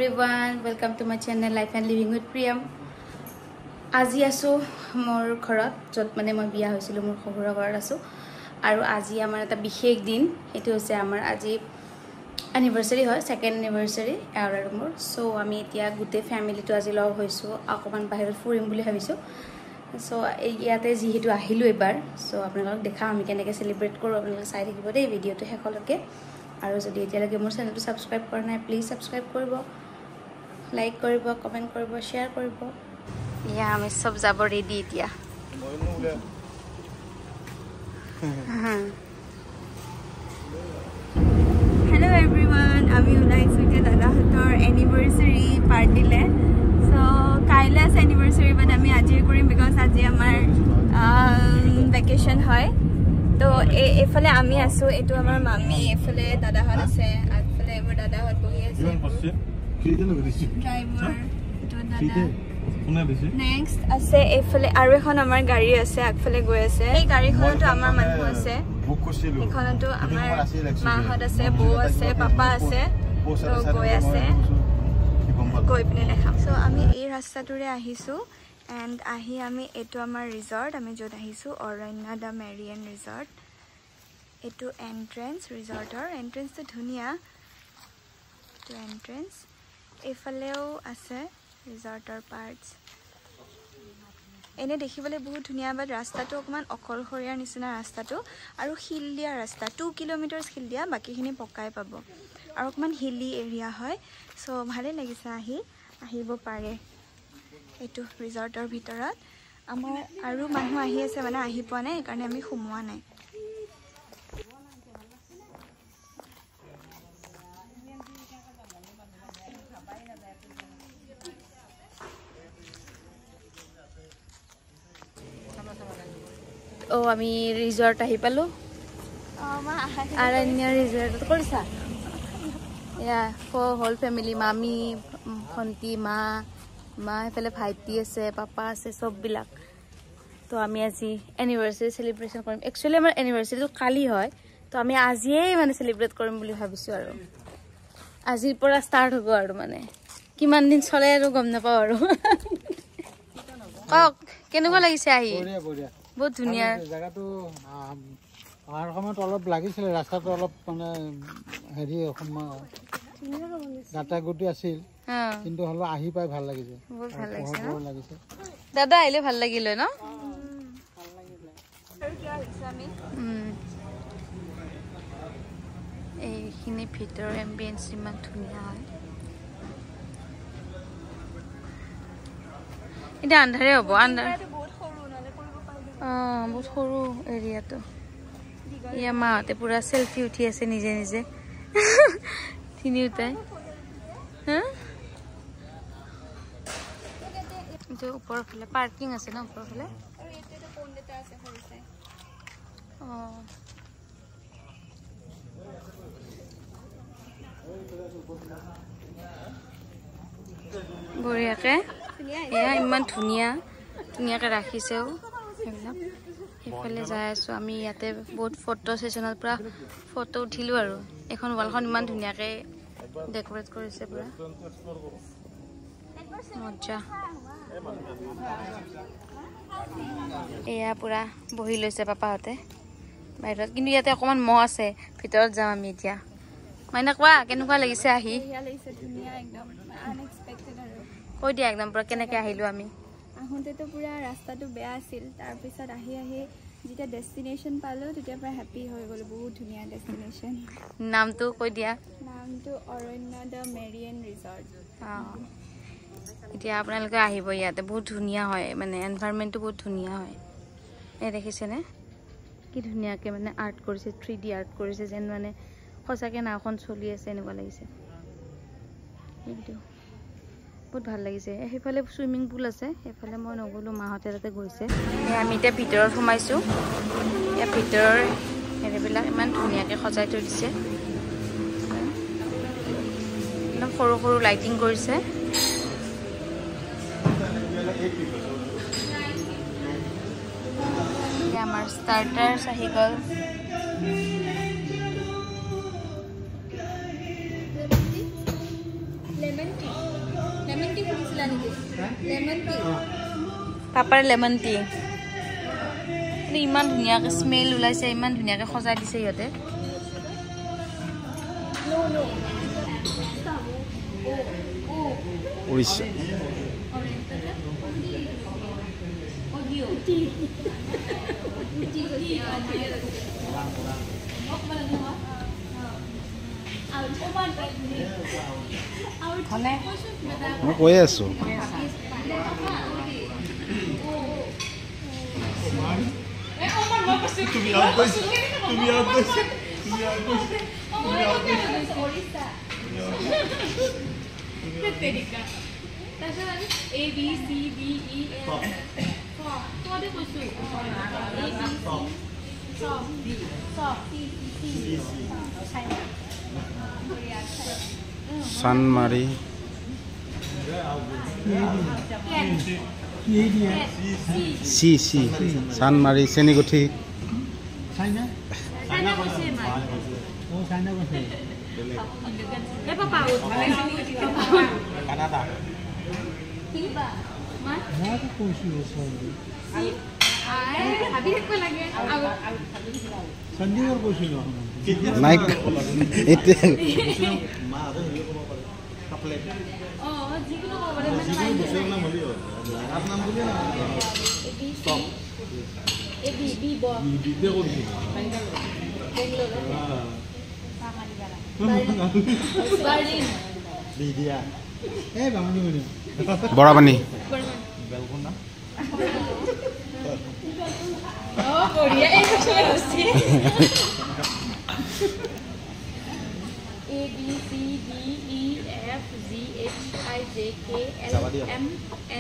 Everyone, welcome to my channel Life and Living with Priyam. আজি আছো মোৰ ঘৰত, য'ত মানে মই বিয়া হৈছিলোঁ, মোৰ শহুৰৰ ঘৰত আছোঁ। আৰু আজি আমাৰ এটা বিশেষ দিন, সেইটো হৈছে আমাৰ আজি এনিভাৰ্চাৰী হয়, ছেকেণ্ড এনিভাৰ্চাৰী এওঁৰ আৰু মোৰ। চ' আমি এতিয়া গোটেই ফেমিলিটো আজি লগ হৈছোঁ, অকণমান বাহিৰত ফুৰিম বুলি ভাবিছোঁ। চ' ইয়াতে যিহেতু আহিলোঁ এইবাৰ, চ' আপোনালোকক দেখাম আমি কেনেকৈ চেলিব্ৰেট কৰোঁ। আপোনালোকে চাই থাকিব দেই ভিডিঅ'টো শেষলৈকে। আৰু যদি এতিয়ালৈকে মোৰ চেনেলটো ছাবস্ক্ৰাইব কৰা নাই, প্লিজ ছাবস্ক্ৰাইব কৰিব, লাইক কৰিব, কমেণ্ট কৰিব, শ্বেয়াৰ কৰিব। এয়া আমি চব যাব ৰেডি এতিয়া। হেল্ল' এভৰিৱান, আমি ওলাইছোঁ এতিয়া দাদাহঁতৰ এনিভাৰ্চাৰী পাৰ্টিলে। চ' কাইলৈ আছে এনিভাৰ্চাৰী, বাট আমি আজিয়ে কৰিম because আজি আমাৰ ভেকেশ্যন হয়। তো এইফালে আমি আছোঁ, এইটো আমাৰ মামী, এইফালে দাদাহঁত আছে, আগফালে এইবোৰ দাদাহঁত বহি আছে, ড্ৰাইভাৰ এইটো দাদা। নেক্সট আছে এইফালে আৰু এখন আমাৰ গাড়ী আছে, আগফালে গৈ আছে। এই গাড়ীখনতো আমাৰ মানুহ আছে, এইখনতো আমাৰ মাহঁত আছে, বৌ আছে, পাপা আছে, তো গৈ আছে, গৈ পিনে দেখাম। চ' আমি এই ৰাস্তাটোৰে আহিছোঁ এণ্ড আহি আমি এইটো আমাৰ ৰিজৰ্ট, আমি য'ত আহিছোঁ, অৰণ্য the Marion resort. এইটো এণ্ট্ৰেঞ্চ, ৰিজৰ্টৰ এণ্ট্ৰেঞ্চটো ধুনীয়া। এইটো এণ্ট্ৰেঞ্চ, এইফালেও আছে ৰিজৰ্টৰ পাৰ্টছ। এনেই দেখিবলৈ বহুত ধুনীয়া, বাট ৰাস্তাটো অকণমান অকলশৰীয়াৰ নিচিনা ৰাস্তাটো, আৰু শিল দিয়া ৰাস্তা, 2 কিলোমিটাৰ শিল দিয়া, বাকীখিনি পকাই পাব, আৰু অকণমান হিলি এৰিয়া হয়। চ' ভালেই লাগিছে আহি, আহিব পাৰে। এইটো ৰিজৰ্টৰ ভিতৰত আমাৰ আৰু মানুহ আহি আছে, মানে আহি পোৱা নাই, সেইকাৰণে আমি সোমোৱা নাই। অ' আমি ৰিজৰ্ট আহি পালোঁ, আৰণ্য ৰিজৰ্টত কৰিছা। এয়া হোল ফেমিলি, মামী, ভণ্টি, মা, সেইফালে ভাইটি আছে, পাপা আছে, চববিলাক। তো আমি আজি এনিভাৰ্চাৰী চেলিব্ৰেশ্যন কৰিম। একচুৱেলি আমাৰ এনিভাৰ্চাৰীটো কালি হয়, তো আমি আজিয়েই মানে চেলিব্ৰেট কৰিম বুলি ভাবিছোঁ। আৰু আজিৰ পৰা ষ্টাৰ্ট হ'ব আৰু, মানে কিমান দিন চলে আৰু গম নাপাওঁ। আৰু কওক, কেনেকুৱা লাগিছে আহি? বহুত ধুনীয়া জেগাটো। অহাৰ সময়ত অলপ লাগিছিলে ৰাস্তাটো অলপ মানে হেৰি গাটা গুটি আছিল, কিন্তু হ'লেও আহি পাই ভাল লাগিছে, বহুত ভাল লাগিছে। দাদা আহিলে ভাল লাগিলে ন? এইখিনি ভিতৰৰ এম্বিয়েঞ্চ ইমান ধুনীয়া হয়। এতিয়া আন্ধাৰে হ'ব, আন্ধাৰ। অঁ, বহুত সৰু এৰিয়াটো। ইয়াৰ মাহঁতে পূৰা চেলফি উঠি আছে নিজে নিজে তিনিওটাই। এইটো ওপৰৰ ফালে পাৰ্কিং আছে ন, ওপৰৰ ফালে? অঁ, বঢ়িয়াকে। এয়া ইমান ধুনীয়া ধুনীয়াকে ৰাখিছেও সেইবিলাক। সেইফালে যাই আছোঁ আমি। ইয়াতে বহুত ফটো ছেশ্যনত পূৰা ফটো উঠিলোঁ। আৰু এইখন ৱালখন ইমান ধুনীয়াকৈ ডেক'ৰেট কৰিছে, পূৰা মজা। এয়া পূৰা বহি লৈছে পাপাহঁতে বাহিৰত, কিন্তু ইয়াতে অকণমান মহ আছে, ভিতৰত যাম আমি এতিয়া। মাইনা, কোৱা কেনেকুৱা লাগিছে আহি? কৈ দিয়া একদম পূৰা, কেনেকৈ আহিলোঁ আমি? আহোঁতেতো পূৰা ৰাস্তাটো বেয়া আছিল, তাৰপিছত আহি আহি যেতিয়া ডেষ্টিনেশ্যন পালোঁ তেতিয়া পূৰা হেপ্পী হৈ গ'লোঁ। বহুত ধুনীয়া ডেষ্টিনেশ্যন। নামটো কৈ দিয়া। নামটো অৰণ্য the Marion resort. অঁ, এতিয়া আপোনালোকে আহিব ইয়াতে, বহুত ধুনীয়া হয়, মানে এনভাইৰনমেণ্টটো বহুত ধুনীয়া হয়। এই দেখিছেনে কি ধুনীয়াকৈ মানে আৰ্ট কৰিছে, 3D art কৰিছে, যেন মানে সঁচাকৈ নাওখন চলি আছে এনেকুৱা লাগিছে। সেইটো বহুত ভাল লাগিছে। সেইফালে চুইমিং পুল আছে, সেইফালে মই নগ'লোঁ, মাহঁতে তাতে গৈছে। আমি এতিয়া ভিতৰত সোমাইছোঁ। ইয়াৰ ভিতৰৰ হেৰিবিলাক ইমান ধুনীয়াকৈ সজাই থৈ দিছে, একদম সৰু সৰু লাইটিং কৰিছে। আমাৰ ষ্টাৰ্টাৰ্ছ আহি গ'ল। Lemon tea. পাপাৰ লেমন টি। ইমান ধুনীয়াকৈ স্মেল ওলাইছে, ইমান ধুনীয়াকৈ সজাই দিছে সিহঁতে। উৰিষ্যা। মই কৈয়ে আছো। Chandmari, C C, Chandmari, Chenikuthi. নাই এতিয়া Barapani. A B C D E F G H I J K L M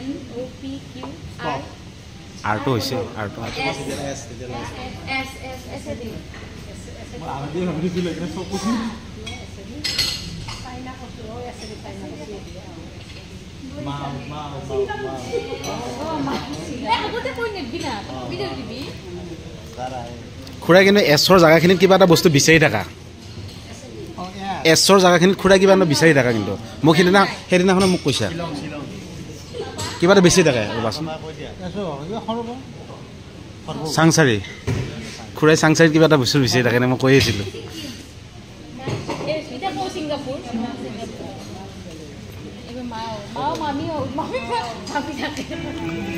N O P Q R R টো হৈছে R টো S S S S D। খুৰাই কিন্তু এছৰ জেগাখিনিত কিবা এটা বস্তু বিচাৰি থাকা, এছৰ জেগাখিনিত খুৰাই কিবা এটা বিচাৰি থাকা। কিন্তু মোক সেইদিনাখনে মোক কৈছা কিবা এটা বেছি থাকে। ৰ'বাচোন, চাংচাৰি খুৰাই চাংচাৰিত কিবা এটা বস্তু বিচাৰি থাকে, মই কৈ আছিলোঁ।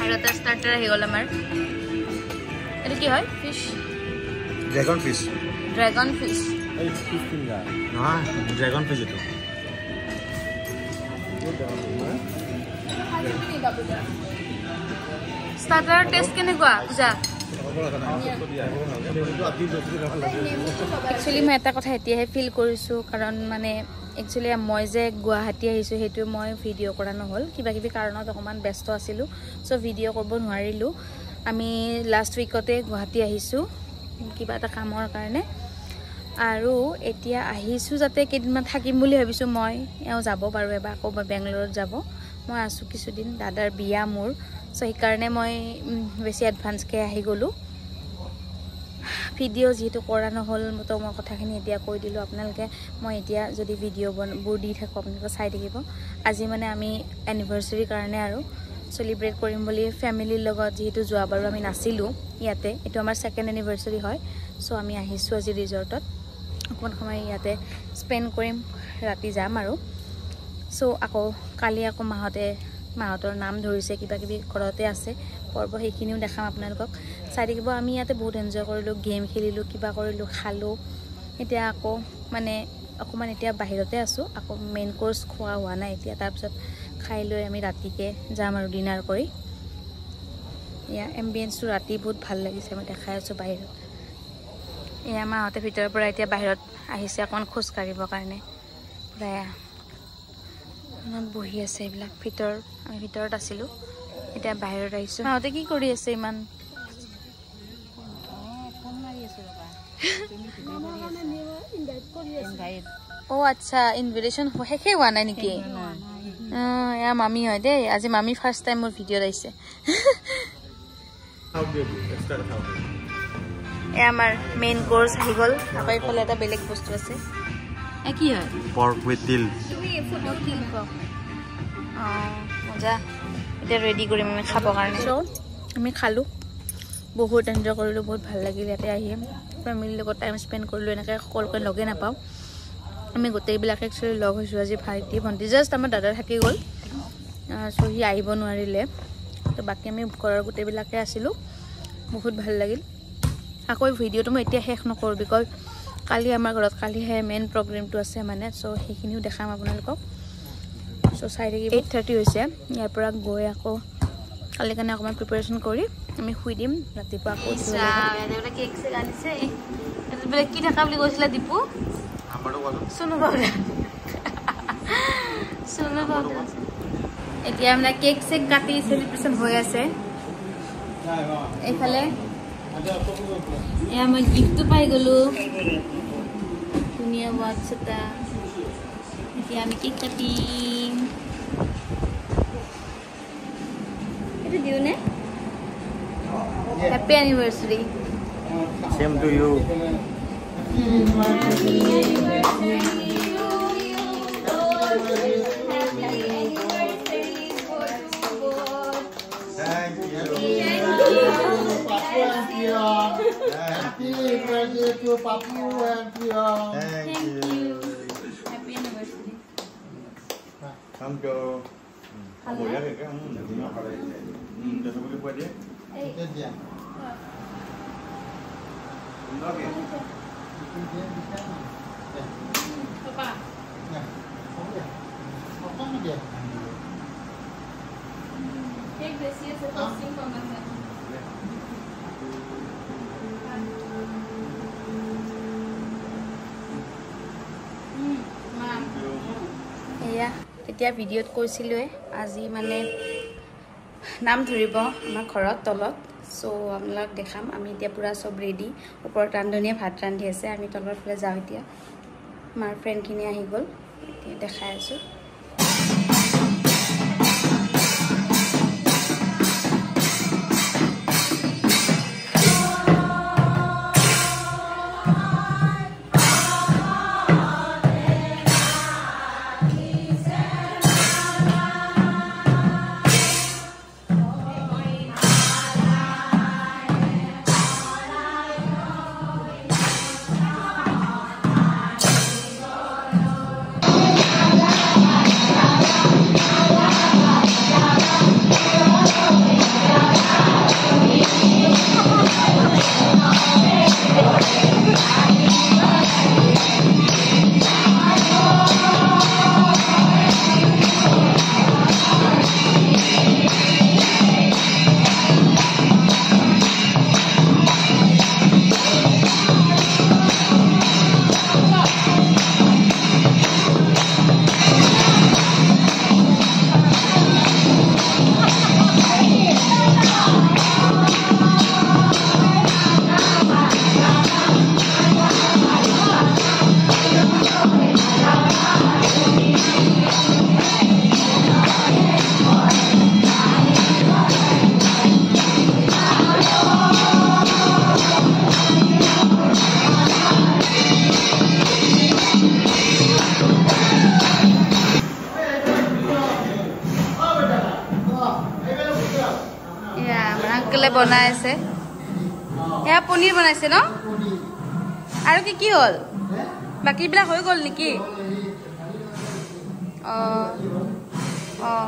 আৰু এটা ষ্টাৰ্টাৰ আহি গ'ল আমাৰ। এইটো কি হয়? Fish, dragon fish. Dragon fish নহয়, ড্ৰেগন ফিছ এইটো। ষ্টাৰ্টাৰৰ টেষ্ট কেনেকুৱা পূজা? একচুৱেলি মই এটা কথা এতিয়াহে ফিল কৰিছোঁ, কাৰণ মানে একচুৱেলি মই যে গুৱাহাটী আহিছোঁ সেইটো মই ভিডিঅ' কৰা নহ'ল, কিবা কিবি কাৰণত অকণমান ব্যস্ত আছিলোঁ, চ' ভিডিঅ' কৰিব নোৱাৰিলোঁ। আমি লাষ্ট উইকতে গুৱাহাটী আহিছোঁ কিবা এটা কামৰ কাৰণে, আৰু এতিয়া আহিছোঁ যাতে কেইদিনমান থাকিম বুলি ভাবিছোঁ। মই এওঁ যাব বাৰু এবাৰ আকৌ বেংগলোৰত যাব, মই আছোঁ কিছুদিন, দাদাৰ বিয়া মোৰ, চ' সেইকাৰণে মই বেছি এডভান্সকৈ আহি গ'লোঁ। ভিডিঅ' যিহেতু কৰা নহ'ল, তো মই কথাখিনি এতিয়া কৈ দিলোঁ আপোনালোকে। মই এতিয়া যদি ভিডিঅ'বোৰ দি থাকোঁ আপোনালোকে চাই থাকিব। আজি মানে আমি এনিভাৰ্চাৰীৰ কাৰণে আৰু চেলিব্ৰেট কৰিম বুলি ফেমিলিৰ লগত, যিহেতু যোৱাবাৰো আমি নাছিলোঁ ইয়াতে, এইটো আমাৰ ছেকেণ্ড এনিভাৰ্চাৰী হয়। চ' আমি আহিছোঁ আজি ৰিজৰ্টত, অকণমান সময় ইয়াতে স্পেণ্ড কৰিম, ৰাতি যাম আৰু। চ' আকৌ কালি আকৌ মাহঁতৰ নাম ধৰিছে, কিবা কিবি ঘৰতে আছে পৰ্ব, সেইখিনিও দেখাম আপোনালোকক, চাই থাকিব। আমি ইয়াতে বহুত এনজয় কৰিলোঁ, গেম খেলিলোঁ, কিবা কৰিলোঁ, খালোঁ। এতিয়া আকৌ মানে অকণমান এতিয়া বাহিৰতে আছোঁ, আকৌ মেইন কৰ্চ খোৱা হোৱা নাই এতিয়া, তাৰপিছত খাই লৈ আমি ৰাতিকৈ যাম আৰু ডিনাৰ কৰি। এয়া এম্বিয়েঞ্চটো ৰাতি বহুত ভাল লাগিছে, মই দেখাই আছোঁ বাহিৰত। এয়া মাহঁতে ভিতৰৰ পৰা এতিয়া বাহিৰত আহিছে অকণমান খোজ কাঢ়িবৰ কাৰণে, পূৰা বহি আছে এইবিলাক ভিতৰত। আমি ভিতৰত আছিলোঁ, এতিয়া বাহিৰত আহিছোঁ। মাহঁতে কি কৰি আছে ইমান? অ' আচ্ছা, ইনভিটেশ্যন শেষেই হোৱা নাই নেকি? এয়া মামী হয় দেই, আজি মামী ফাৰ্ষ্ট টাইম মোৰ ভিডিঅ'ত আহিছে। এয়া আমাৰ মেইন কৰ্চ আহি গ'ল। আকৌ এইফালে এটা বেলেগ বস্তু আছে, কি হয়? পৰ্ক উইথ তিল। অঁ মজা, এতিয়া ৰেডি কৰিম আমি খাবৰ কাৰণে। চ' আমি খালোঁ, বহুত এনজয় কৰিলোঁ, বহুত ভাল লাগিল ইয়াতে আহি। ফেমিলিৰ লগত টাইম স্পেণ্ড কৰিলোঁ, এনেকৈ সকলোকে লগে নাপাওঁ। আমি গোটেইবিলাক একচুৱেলি লগ হৈছোঁ আজি, ভাইটি ভণ্টি। জাষ্ট আমাৰ দাদা থাকি গ'ল, চ' সি আহিব নোৱাৰিলে। তো বাকী আমি ঘৰৰ গোটেইবিলাকে আছিলোঁ, বহুত ভাল লাগিল। আকৌ ভিডিঅ'টো মই এতিয়া শেষ নকৰোঁ, because কালি আমাৰ ঘৰত কালিহে মেইন প্ৰগ্ৰেমটো আছে মানে। চ' সেইখিনিও দেখাম আপোনালোকক, চ' চাই থাকিব। 8:30 হৈছে, ইয়াৰ পৰা গৈ আকৌ কালি কাৰণে অকণমান প্ৰিপেৰেশ্যন কৰি আমি শুই দিম, ৰাতিপুৱা আকৌ কেক চেক আনিছে। কি থকা বুলি কৈছিলা দীপু? চুনু পাউডাৰ, চুনু পাউডাৰ। এতিয়া মানে কেক চেক কাটি চেলিব্ৰেশ্যন হৈ আছে। এইফালে এয়া মই গিফ্টটো পাই গ'লোঁ, ধুনীয়া ৱাটছ এটা। এতিয়া আমি কেক কাটিম। এইটো দিওঁনে? Happy anniversary. Same to you. Happy birthday to Papu and Priya. Thank you. Happy anniversary. Thank you. বঢ়িয়া কেক। বুলি কোৱা দিয়ে। কেক বেছি আছে, ফ্ৰষ্টিং কম আছে। এয়া তেতিয়া ভিডিঅ'ত কৈছিলোঁৱে, আজি মানে নাম ধৰিব আমাৰ ঘৰত তলত। চ' আপোনালোক দেখাম। আমি এতিয়া পূৰা চব ৰেডি, ওপৰত ৰান্ধনীয়ে ভাত ৰান্ধি আছে, আমি তলৰ ফালে যাওঁ। এতিয়া মাৰ ফ্ৰেণ্ডখিনি আহি গ'ল, এতিয়া দেখাই আছোঁ। বনাই আছে, এয়া পনীৰ বনাইছে ন? আৰু কি কি হ'ল? বাকীবিলাক হৈ গ'ল নেকি? অঁ অঁ।